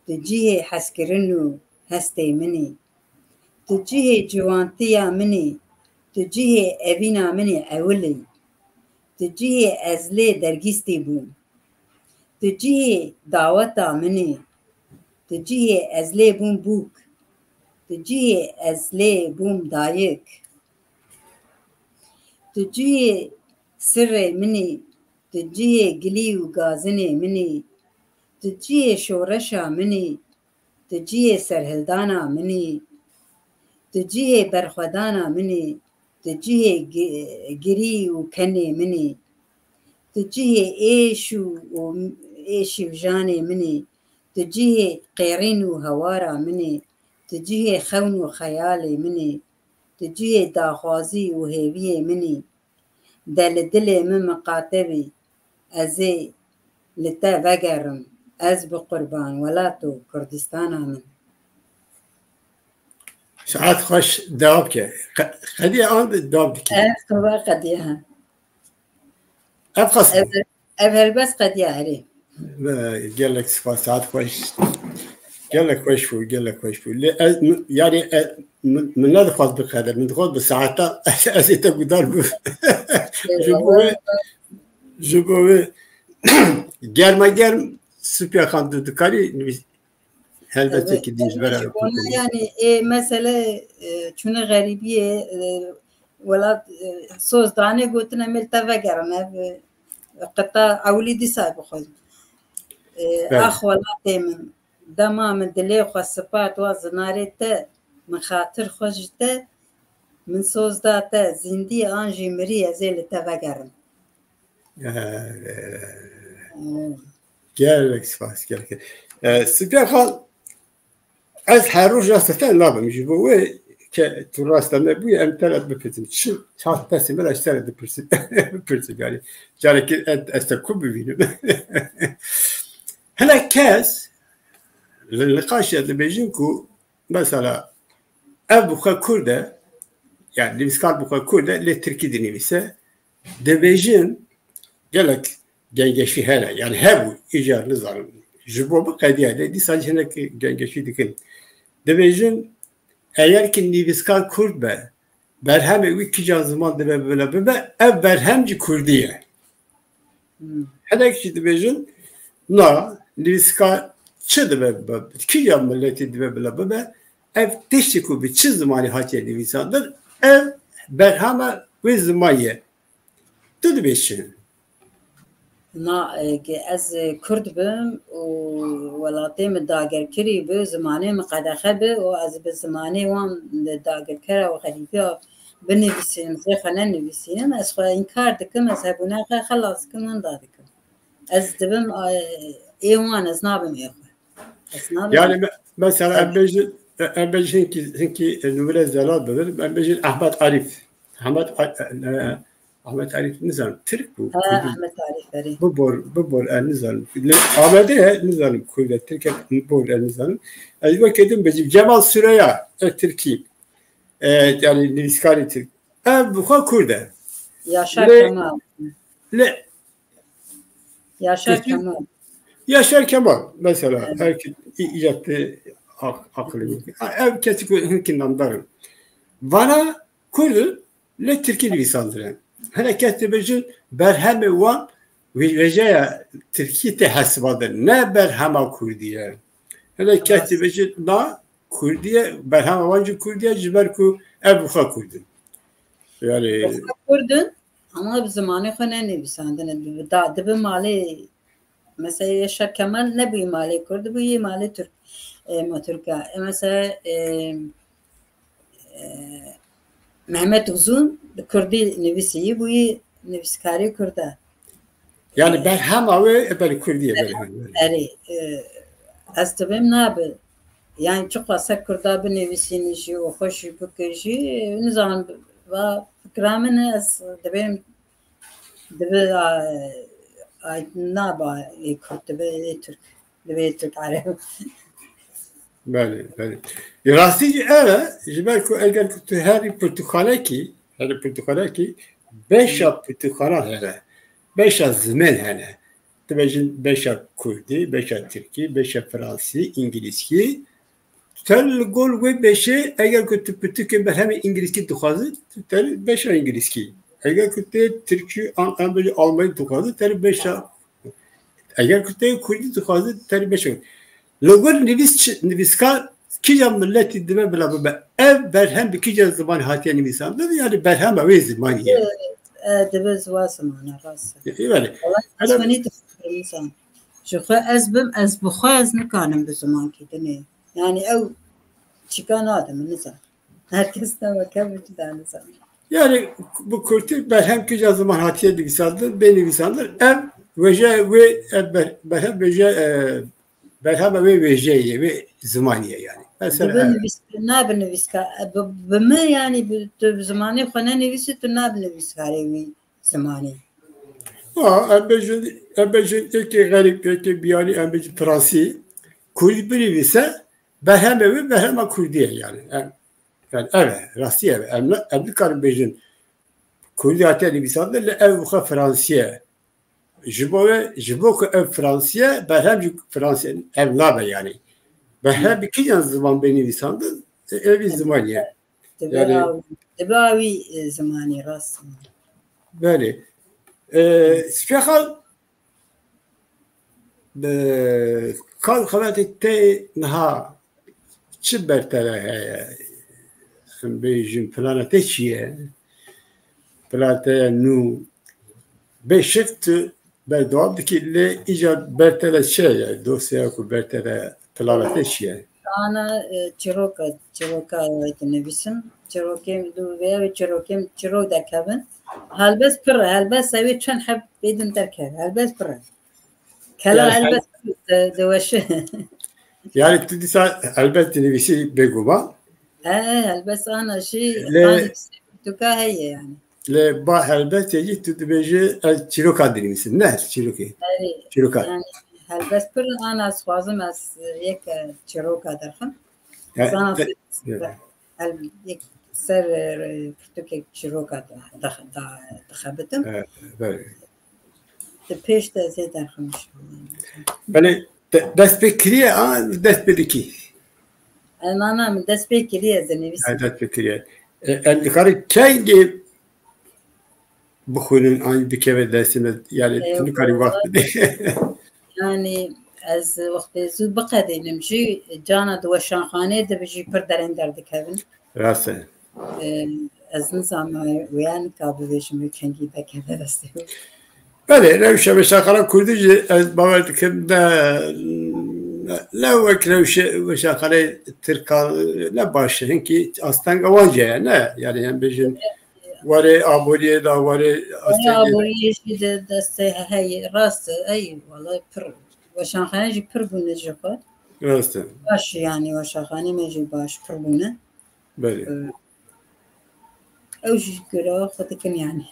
tu cihê hezkirin û hestê min î, tu cihê ciwantiya min î, tu cihê evîna min î ewil î, tu cihê ez lê dergîstî bûm. Tu cihê daweta min î. Tu cihê ez lê bûm bûk. Tu cihê ez lê bûm dayik. Tu cihê sirrê min î. Tu cihê gilî û gazinê min î. Tu cihê şoreşa min î. Tu cihê serhildana min î. Tu cihê berxwedana min î. Tu cihê gi-, girî û kenê min î. Tu cihê êş û, û êşî û janê min î. Tu cihê qêrîn û hewara min î. Tu cihê xewn û xeyalê min î. Tu cihê daxwazî û hêviyê min î. De li dilê min miqate bî, ez ê li te vegerim, ez bi qurban welato Kurdistana min. Saet xweş, devam ke. Qe-, qediya an devam dike. Ev siva qediya. Ev qas. Ev, ev helbest qediya herê. Ve gelek spas, saet xweş. Gelek xweş bû, gelek xweş bû. Lê ez, min, yani, e, min, min nedixwaz bi qede, min dixwaz bi saeta ez ê te guhdar bû. Ji bo wê, ji bo wê germa germ Supiya Xan, tu dikarî nivîs-, helbestekî din ji ber. Ji bo me, yani, ê, mesele, e, çûne xerîbiyê, e, welat, e, soz danê gotin em ê li te vegerin, ev, e, qita ewilî dîsa bixwin. E, Belê. Ax welatê min, dema min dilê xwe sipart wa zinarê te, min xatir xwe ji te, min soz da te, zîndî an jî mirî ez ê li te vegerim. Ee, Hmm. Gelek spas, gelek. Ee, Sibyan Xan, ez her roj rasta te nabim. Ji bo wê ke tu rasta me bûye, em te re bipirsin. Çi çar pesê me re ji te re dipirsin. Bipirsin yani. Carekê ez, ez te ku bivînim. Hinek kes li niqaşê dibêjin ku mesela ev bi xwe Kurd e, yani nivîskar bi xwe Kurd e, lê Tirkî dinivîse. Dibêjin gelek gengeşî hene, yani hebû, îcar nizanim. Ji bo bi qediya de, dîsa jî hinek gengeşî dikin. Dibêjin, eger ki nivîskar Kurd be, berhemê wî kîjan ziman dibe bila bibe, ev berhem jî Kurdî ye. Hmm. Hinek jî dibêjin, na, nivîskar çi dibe bibe, kîjan miletî dibe bila bibe, ev tiştê ku bi çi zimanî hatiye nivîsandin, ev berhema wê zimanî ye. Tu dibê çi? Na, e, ke ez, e, Kurd bim û welatê min dagerkirî bi, zimanê min qedexe bi û ez bi zimanê wan dagerkera û xerîbiya binivîsînim, zê xwe nenivîsînim, ez xwe înkar dikim, ez hebûna xwe xelas dikim, winda dikim. Ez dibim, e, ê wan, ez nabim ê xwe. Ez nabim Yani ê me-, mesela em bêjin, em bêjin hinkî, hinkî numre zelal bibin, em bêjin Ahmet Arif. Ahmet A-, e, e, Ahmet Arîf nizanim, Tirk bû. Ha, Ahmet Arîf, erê. Bibor, bibor, ez nizanim. Li Amedê he, nizanim, Kurd e, Tirk e, bibor, ez nizanim. Ez weke din bêjim, Cemal Süreya, e, Tirkî. E, yani nivîskarê Tirk. Ev bi xwe Kurd e. Yaşar Lê- Kemal. Lê Yaşar Kemal. Yaşar Kemal, mesela, Evet. her ki î- îcatê ak- akıllı. Ev kesî ku hinkî namdar in. Vana Kurd in, lê Tirkî nivîsandine. Hinek kes dibêjin berhemê wan wê-, wêjeya Tirkî tê hesibandin, ne berhema Kurdî ye. Hinek kes Rast. dibêjin na Kurdî ye, berhema wan jî Kurdî ye, ji ber ku ev bi xwe Kurd in. Yani Bi xwe Kurd in, ama bi zimanê xwe ne nivîsandine. Dibi, da, dibi malê, mesela Yaşar Kemal nebûyî malê Kurd, bûyî malê Türk, e, ma Türk e. E, mesela, e, e, Mehmet Uzun bi Kurdî nivîsî, bûyî nivîskarê Kurd e. Yani berhema wê, e, belê Kurdî ye, belê, belê. Erê, e, ez dibêm nabe. Yani çiqas ser Kurda binivîsînî jî û xwe jî bike jî, e, nizanim, va fikra min e, ez dibêm dibe, a, a, naba ê Kurd, dibe ê Tirk, dibe ê Tirk Ereb. Belê, belê. Rastî jî ev e, ji ber ku eger ku tu herî pirtûkxanekî, herî pirtûkxanekî, beşa pirtûkxanan hene, beşa zimên hene. Dibêjin beşa Kurdî, beşa Tirkî, beşa Fransî, Îngilîzkî. Tu ter li gor wê beşê, eger ku tu pirtûkê berhemê Îngilîzkî dixwazî, tu ter beşa Îngilîzkî. Eger ku tê Tirkî, an, an bêjin Almanî dixwazî, ter beşa Eger ku tê Kurdî dixwaze, terî beşe. Li gor nivîs çi, nivîskar kîja miletî dibe bila bibe. Ev berhem bi kîja ziman hatiye nivîsandin, yani berhema wê zimanî ye. E, e, dibe ziwa zimana rast e. E, e, belê. Wala ez Hele xwe nî dixwazim. Ji xwe ez bim, ez bi xwe ez nikanim bi zimankî dinê. Yani ew çîka nade min nizam. Her kes ne weke min jî danizam. Yani bi kurtî berhem kîja ziman hatiye nivîsandin, bê nivîsandin. Ev wêje wê, ev ber-, berhem wêje, e, berhema wê wêjeyê, wê zimanî ye yani. Mesela Dibe ev. Nivîs-, nabe nivîska-, e, bi, bi min yani bi, tu bi zimanê xwe nenivîsî, tu nabe nivîskarê wî zimanî. Ha, em bêjin, em bêjin yekê xerîb, yekê biyanî, em bêjin fransî, kurdî binivîse, berhemê wê berhema kurdî ye yani. Em, yani ev e, rastî ev e. Em ne, em nikarin bêjin kurdî hatiye nivîsandin, lê ev bi xwe fransî ye. Ji bo wê, ji bo ku ev fransî ye, berhem jî fransî ye. Ev nabe yani. Berhem bi kîjan ziman bê nivîsandin, e, ev î zimanî ye. Dibe Yani awî, dibe awî, e, zimanî rast. Belê. E, Spiya Xan, e, kar xebatê te niha çi bertele heye? Em bêjin plana te çi ye? Plana te nû bê şek tu berdewam dikî, lê îcar bertele çi ye? Dosyeya ku bertele plana te çi ye? Ana, e, çîroka, çîroka dinivîsim. Çîrokê min dû vê ew çîrokê min çîrok derkevin. Helbest pir e, helbest ew ê çend heb bêdin derkeve. Helbest pir e. Kela Yani helbest pir e, di, diweşe. Yani tu dîsa helbest dinivîsî bêguman? He, he, helbest ana jî Lê- anî tu ka heye yani. Lê ba helbestê jî tu dibêjî ez çîroka dinivîsim. Ne çîrokê? Erê, Çîroka. Yani helbest pir ana ez xwazim ez yek, e, çîroka derxim. Ya, Zana te- se-, ya. hel-, yek ser, e, pirtûkek çîroka da, da, da, dixebitim. Evet, evet. Di pêş de ez ê derxim inşallah. Belê, de-, dest pê kiriye, a, dest pê dikî? E, na, na, min dest pê kiriye, ez ê nivîsim. Ha, dest pê kiriye. E, em dikarin kengê bixwînin, an bikeve destê me, yani E, tu nikarî wext bidî. Yani ez wextê zû biqedînim jî, cana di weşanxaneyê de bi jî pir derên derdikevin. Rast e. E, ez nizanim wêya nika bibêjim wê kengî dekeve destê wê. Belê, rewşa weşanxana kurdî jî ez bawer dikim ne, ne wek rewşê weşanxaneyê tirkan ne baş e. Hinkî astenga wan jî heye, ne? Yani em bêjin warê aboriyê de, warê Warê astengê de. Aboriyê jî de destê heye, rast e, ey, wala pir, weşanxane jî pir bûne ji xwe. Rast e. Baş e, yani weşanxanê me jî baş pir bûne. Belê. E, Ew jî görewa xwe dikin yani.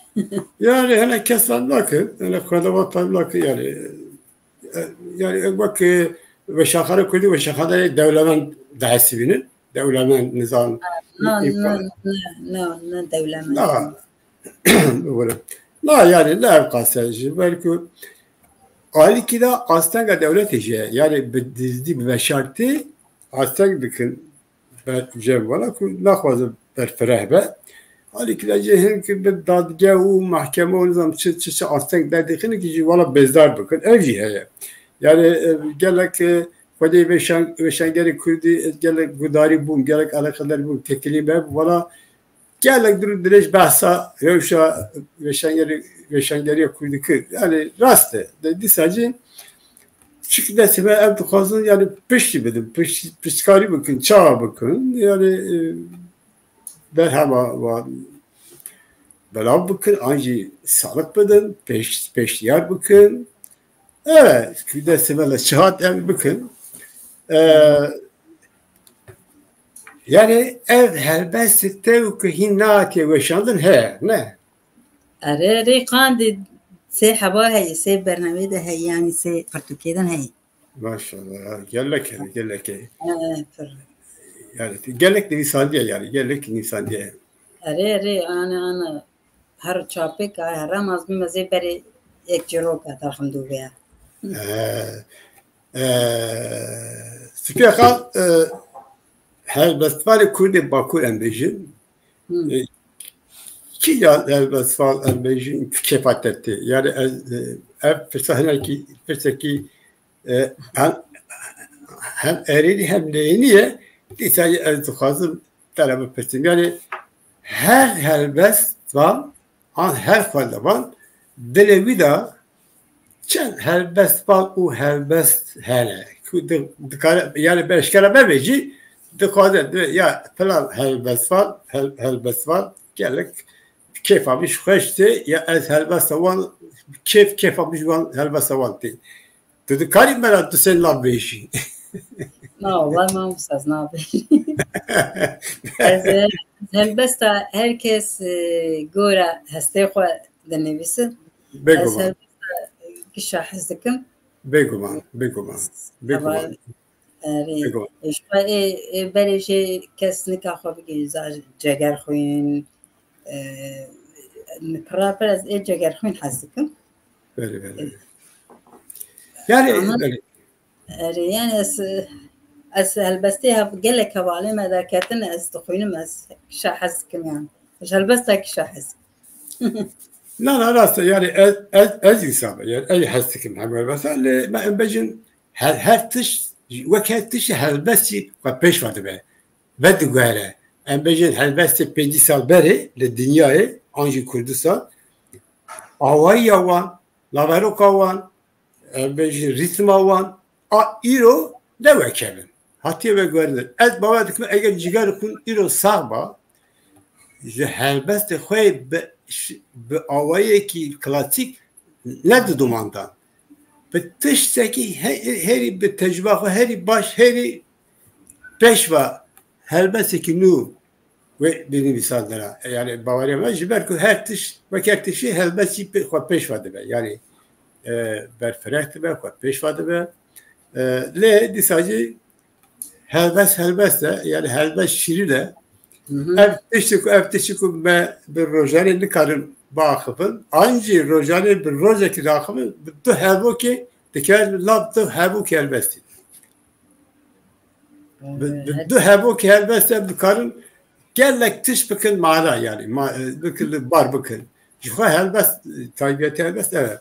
Yani hene kes fem nakin, hene xwedaba fem nakin yani. E, yani wek, e, weşanxane kurdî, weşanxane dewlemend dihesibînin. Dewlemend nizam. Na, na, na, na, na dewlemend. Na. Bibûre. Na yani ne ev qase ji ber ku alîkî de astenga dewletê jî ye. Yani bi dizdî, bi veşartî asteng dikin. Ber cem wala ku naxwaze berfireh be. Alîkî de jî hin ki bi dadge û mahkeme û nizam çi, çi, çi asteng derdixin ki jî wala bezdar bikin. Ev jî heye. Yani, e, gelek, e, xwedê weşan-, weşangerê kurdî, e, gelek gudarî bûn, gelek eleqedar bûn, têkilî me wala gelek dur dirêj behsa rewşa weşangerî, weşangeriya kurdî kir. Yani rast e. De dîsa jî çik destê me ev dixwazin, yani piştî bidin, pişt-, piştkarî bikin, çawa bikin. Yani, e, berhema wan belav bikin, an jî sağlık bidin, pêş-, pêşniyar bikin. Evet, ku destê me le çi hat em bikin. E, yani ev helbestê te û ku hîn nehatiye weşandin heye, ne? Erê, erê, qandî sê heba heye, sê bernameyê de heye, yani sê pirtûkê de heye. Maşallah, gelek heye, gelek heye. Ee, pir. Yani gelek nivîsandiye yani, gelek nivîsandiye. Erê, erê, ana, ana, her çapêk, ay, her ramaz bî mezê berê yek çîroka derxim dû veya. Ee, ee, Sufiye Xan, e, helbestvanê Kurdê Bakur em bêjin. Hı. E, kî ya helbestvan em bêjin kêfa te tê? Yani ez, e, ev pirsa hinekî, pirsekî, e, hem, hem erênî hem neyênî ye. Dîsa ez dixwazim te re bipirsim. Yani her helbestvan an her xwendevan dilê wî de çend helbestvan û helbest hene ku di-, dikare, yani bi eşkere bebe jî dixwaze, di-, ya filan helbestvan, hel-, helbestvan gelek kêfa min ji xweş tê, ya ez helbesta wan kêf, kêfa min ji wan helbesta wan tê. Tu dikarî me re tu sê nabêjî? Na, wallahî mamosta ez nabêjî. Ez, e, helbesta her kes, e, gora hestê xwe dinivîsin. Bêguman. Ez helbesta kişa hez dikim. Bêguman, bêguman. Bêguman. Erê. Bêguman. Ji xwe ê, ê berê jê kes nika xwe bigihîza cegerxwîn. E, pira pir ez ê cegerxwîn hez dikim. Belê, belê. Yani, ama belê. Erê, yani ez, ez helbestê hev-, gelek hevalê me derketin, ez dixwînim, ez kişa hez dikim yani. Ez helbesta kişa hez dikim. Na, na, rast e, yani ez, ez, ez insan, yani ez hez dikim hem helbesta, lê me em bêjin her, her tişt, wek her tişt helbestî xwe pêş ve dibe. Vediguhere. Em bêjin helbestê pêncî sal berê li dinyayê, an jî Kurdistan, awayiya wan, laveroka wan, em bêjin rîtma wan, a îro ne wek hev in. Hatiye veguherîn. Ez bawer dikim, eger cîgerê xwe îro sax ba, ji helbestê xwe bi, bi awayekî klasîk nedidomandan. Bi tiştekî he-, herî bi tecrûba xwe, herî baş, herî pêş ve helbestekî nû wê binivîsandina. Yani baweriya me ji ber ku her tişt, wek her tiştî helbestî pê-, xwe pêş ve dibe. Yani, e, berfireh dibe, xwe pêş ve dibe. E, lê dîsa jî helbest, helbest e, yani helbest şîrîn e. Hı hı. Ev tiştê ku, ev tiştê ku me bi rojanê nikarin biaxivin, an jî rojanê bi rojekî diaxivin, bi du hevokê dikeve nav du hevokê helbestî. Bi, bi du hevokê helbest em dikarin gelek tişt bikin mana, yani ma-, e, bikin, bar bikin. Ji xwe helbest, e, taybetî helbest ev e.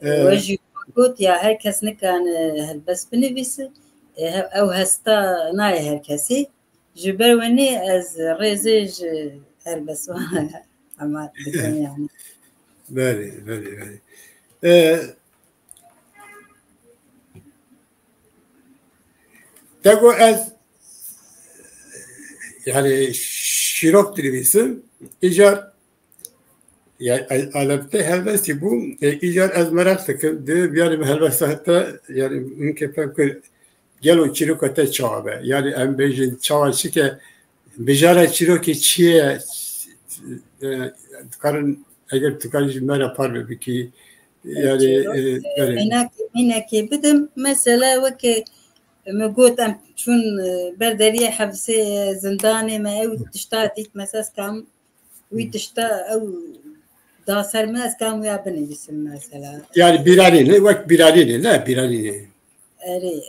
E, we jî got ya her kes nikane helbest binivîse, e, he-, ew hesta nayê her kesî. Ji ber wenî ez rêzê ji helbestvan hema dikim yani. Belê, belê, belê. E, Te got ez, yani, şîrok dinivîsim, îcar, ya, e, alemtê helbestî bû, e, îcar ez meraq dikim, di, yani, helbesta te, yani, min ke fem kir, gelo çîroka te çawa be? Yani, em bêjin, çawa çike, bijara çîrokê çi ye, e, dikarin, eger tu karî ji me re parve bikî, yani, e, yani, Mînekê, mînekê bidim, mesela weke min got em çûn, e, ber deriyê hefsê, e, zindanê me ew tişta dît, mesela ez kam wî tişta ew da ser me, ez kam wîya binivîsim mesela. Yani bîranî ne, wek bîranî ne, ne bîranî ne. Erê,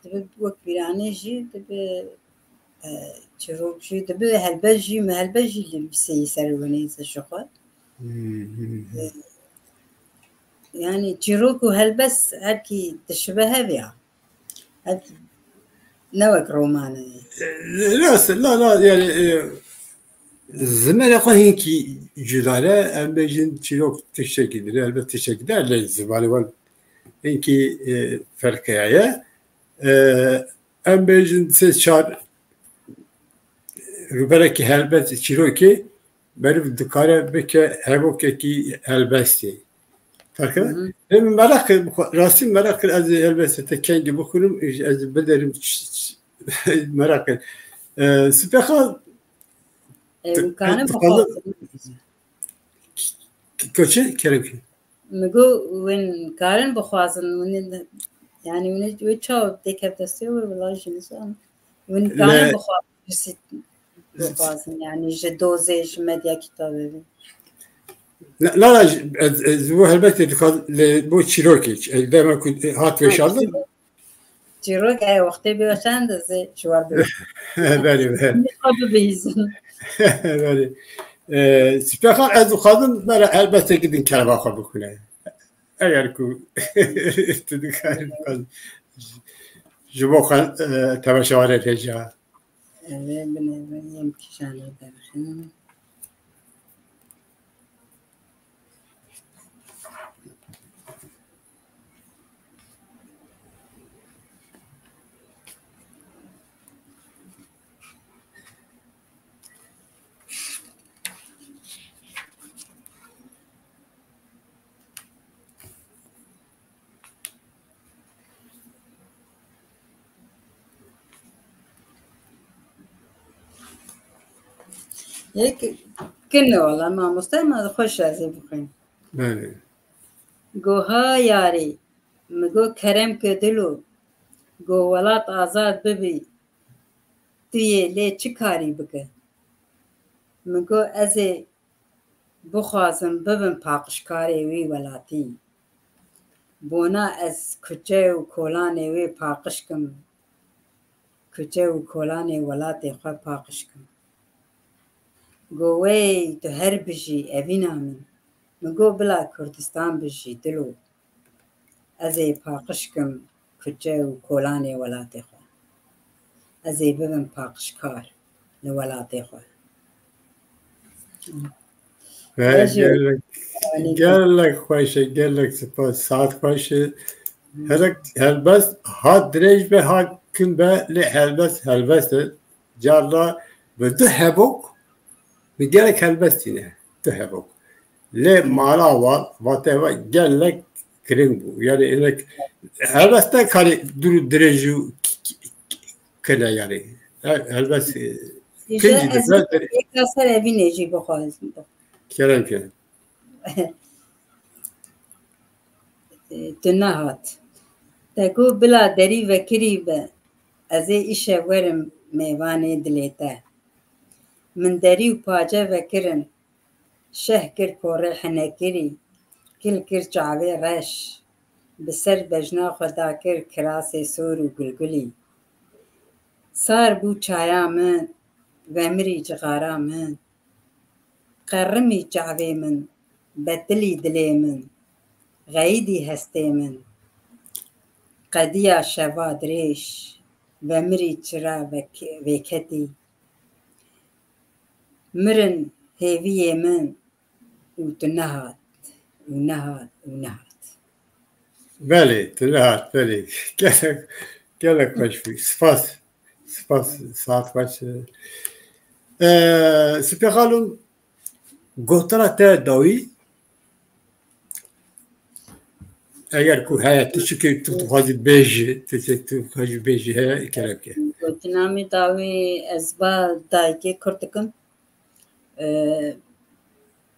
dibe wek bîranî jî, dibe, e, çîrok jî, dibe helbest jî, me helbest jî li seyî ser wenê se ji xwe. Hmm, hmm, hmm. E, yani çîrok û helbest herkî dişibe hev ya. Herkî ne wek roman e. Rast, la, la, yani, e, zimanê xwe hinkî cuda ne, em bêjin çîrok tiştekî din, elbet tiştekî din, lê zimanê wan hinkî, e, ferqeya ye. E, em bêjin sê çar rûberekî helbest çîrokê meriv dikare bike hevokekî helbestê. Ferqe? Hı hı. Em merak kir, rastî merak kir, ez ê helbestê te kengî bixwînim, ez biderim, ç-, ç-, merak kir. E, Sipêxa, E, em karin bixwazin. Koçe, kerem ki. Min got, win karin bixwazin, win, yani win, wê çaw têkev destê wê, wila jî nizanim. Win karin bixwazin, bixwazin, yani ji dozê, ji medya kitabê. Na, na, na, ez, ez bo helbestê dixwaz, lê bo çîrokê, e, dema ku hat veşandin. Çîrok, e, wextê bê weşand, ez ê ji war bibîsim. Belê, belê. Xwe bibihîzim. Belê. E, Sipêxan, ez dixwazim me re helbestekî din kerema xwe bixwîne. Eger ku tu dikarî, ji bo xwe, e, temaşevanên hêja. Ev ê binêrin, yên kîjanê derxin. Yek kin wala mamoste, ma xweş ez ê bixwînim. Belê. Go ha yarî, mi go kerem ke dilo, go welat azad bibî, tu yê lê çi karî bike? Mi go ez ê bixwazim bibim paqijkarê wî welatî. Bona ez kuçe û kolanê wê paqij kim, kuçe û kolanê welatê xwe paqij kim. Go wey tu her bijî evîna min. Min go bila Kurdistan bijî dilo. Ez ê paqij kim kuçe û kolanê welatê xwe. Ez ê bibim paqijkar li welatê xwe. Ve gelek, gelek xweş e, gelek spas, saet xweş e. Herek helbest ha dirêj be, ha kin be, lê helbest helbest e. Carna bi du hebok, bi gelek helbestî ne. Du hebok. Lê mana wan, vate ve gelek giring bû. Yani hinek helbest ne karî dûr û dirêj û k-, k-, k-, kine yani. He, helbest, e, Îja kincî ez de, êka ser evînê jî bixwazim. Kerem ke. Tu nehat. Te got bila derî vekirî be, ez ê îşev werim mêvanê dilê te. Min derî û pace vekirin, şeh kir porê henekirî, kil kir çavê reş, bi ser bejna xwe dakir kirasê sor û gulgulî. Sar bû çaya min, vemirî cixara min, qerimî çavê min, betilî dilê min, xeyidî hestê min. Qediya şeva dirêj, vemirî çira vek-, vêketî. Mirin hêviyê min û tu nehat, û nehat, û nehat. Belê, tu nehat, belê. Gelek, gelek xweş bû. Spas. Spas, saet xweş. Ee, Sipê Xanım, gotina te dawî, eger ku heye, tu çi tu dixwazî bêjî, tu çi tu dixwazî bêjî heye, kerem ke. Gotina min dawî ez ba dayikê Kurd dikim. e,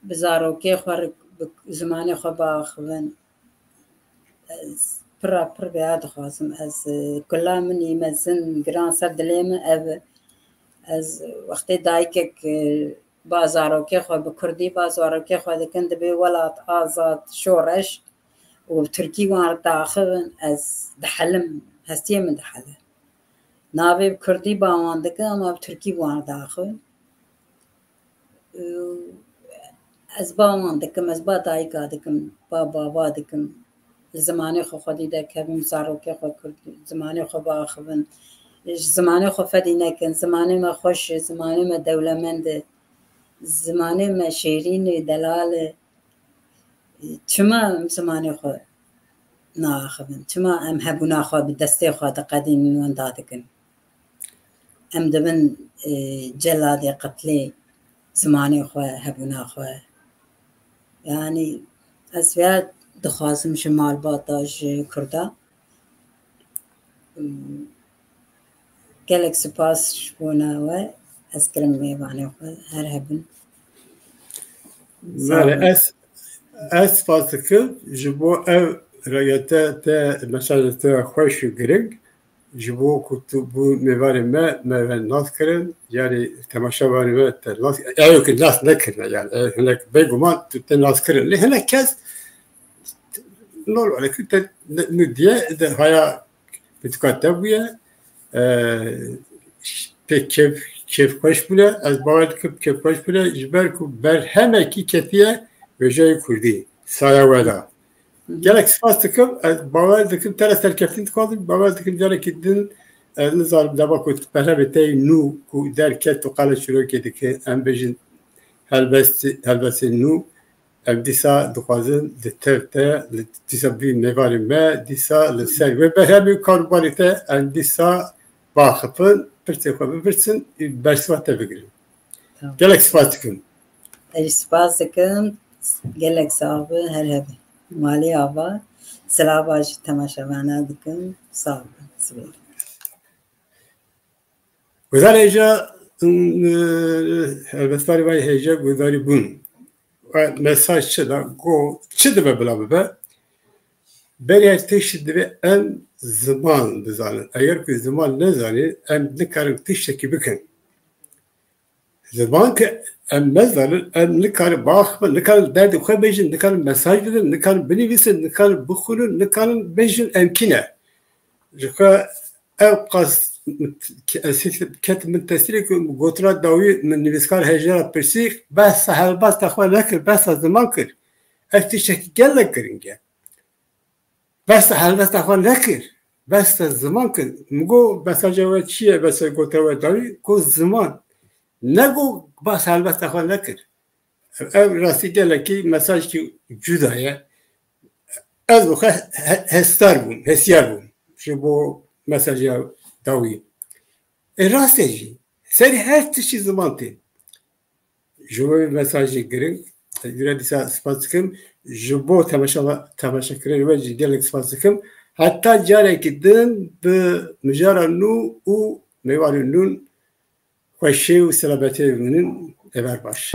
bi zarokê xwe re, bi zimanê xwe biaxivin. Ez pira pir vêya dixwazim. Ez, e, kula min î mezin giran ser dilê min ev e. Ez wextê dayikek, e, ba zarokê xwe bi kurdî, ba zarokê xwe dikin, dibê welat, azad, şoreş û bi tirkî wan re diaxivin, ez dihelim, hestiyê min dihele. Navê bi kurdî ba wan dikin, ama bi tirkî bi wan re diaxivin. Û ez ba wan dikim, ez ba dayika dikim, ba bava dikim. Li zimanê xwe xwedî derkevim, zarokê xwe kurd, zimanê xwe biaxivin. Ji zimanê xwe fedî nekin, zimanê me xweş e, zimanê me dewlemend e, zimanê me şêrîn e, delal e. Çima em zimanê xwe naaxivin? Çima em hebûna xwe bi destê xwe diqedînin, wenda dikin? Em dibin, e, celadê, qetlê zimanê xwe, hebûna xwe. Yanî ez vêya dixwazim ji malbata, ji kurda. Gelek spas ji bona we. Ez kirim mêvanê xwe, her hebin. Belê, ez, ez spas dikim ji bo ev rayete te, mesajê te xweş û giring. Ji bo ku tu bû mêvanê me, me ve nas kirin, yani temaşevanê me te nas, ew ki nas nekirine, yani ew hinek bêguman tu te nas kirin. Lê hinek kes normal ku te ne-, nu diye de haya pitika te bûye, e, pê kêf, kêfxweş bûne. Ez bawer dikim kêfxweş bûne, ji ber ku berhemekî ketiye wêjeyê kurdî. Saya we da. Gelek spas dikim. Ez bawer dikim, te re serkeftin dixwazim. Bawer dikim carekî din, ez nizanim dema ku berhemê te yê nû ku derket û qala çîrokê dike, em bêjin helbestê, helbestê nû, em dîsa dixwazin li tev te, li dîsa bî mêvanê me, dîsa li ser wê berhemê û karûbarê te, em dîsa biaxifin, pirsê xwe bipirsin, bersiva te bigirin. Tamam. Gelek spas dikim. Ez jî spas dikim. Gelek sax be, her hebî. Malê ava, silava ji temaşevana dikim. Sax be. Sibê. Guhdarê hêja, e, helbestvanê vay hêja guhdarî bûn. E, mesaj çi da? Go, çi dibe bila bibe? Berê her tiştî divê em ziman bizanin. Eger ku ziman nezanîn, em nikarin tiştekî bikin. Ziman ke em nezanin, em nikarin biaxivin, nikarin derdê xwe bêjin, nikarin mesaj bidin, nikarin binivîsin, nikarin bixwînin, nikarin bêjin em kî ne. Ji xwe ew qas mit-, ke-, ez hîs ket min tesîrê ku gotina dawî min nivîskar hêja re pirsî, behsa helbesta xwe nekir, behsa ziman kir. Ev tiştekî gelek giring e. Behsa helbesta xwe nekir, behsa ziman kir. Min got, mesaja we çi ye? Behsa gotina we dawî, got ziman. Negot behsa helbesta xwe nekir. Ev rastî gelekî mesajkî cuda ye. Ez bi xwe he-, hesdar bûm, hestiyar bûm ji bo mesaja dawî. E, rast e jî. Serî her tiştî ziman tê. Ji bo vê mesajê giring, ez wî re dîsa spas dikim. Ji bo temaşa-, temaşekirinê we jî gelek spas dikim. Heta carekî din bi mijara nû û mêvanê nûn xweşî û selametiyê bimînin. Êvar baş.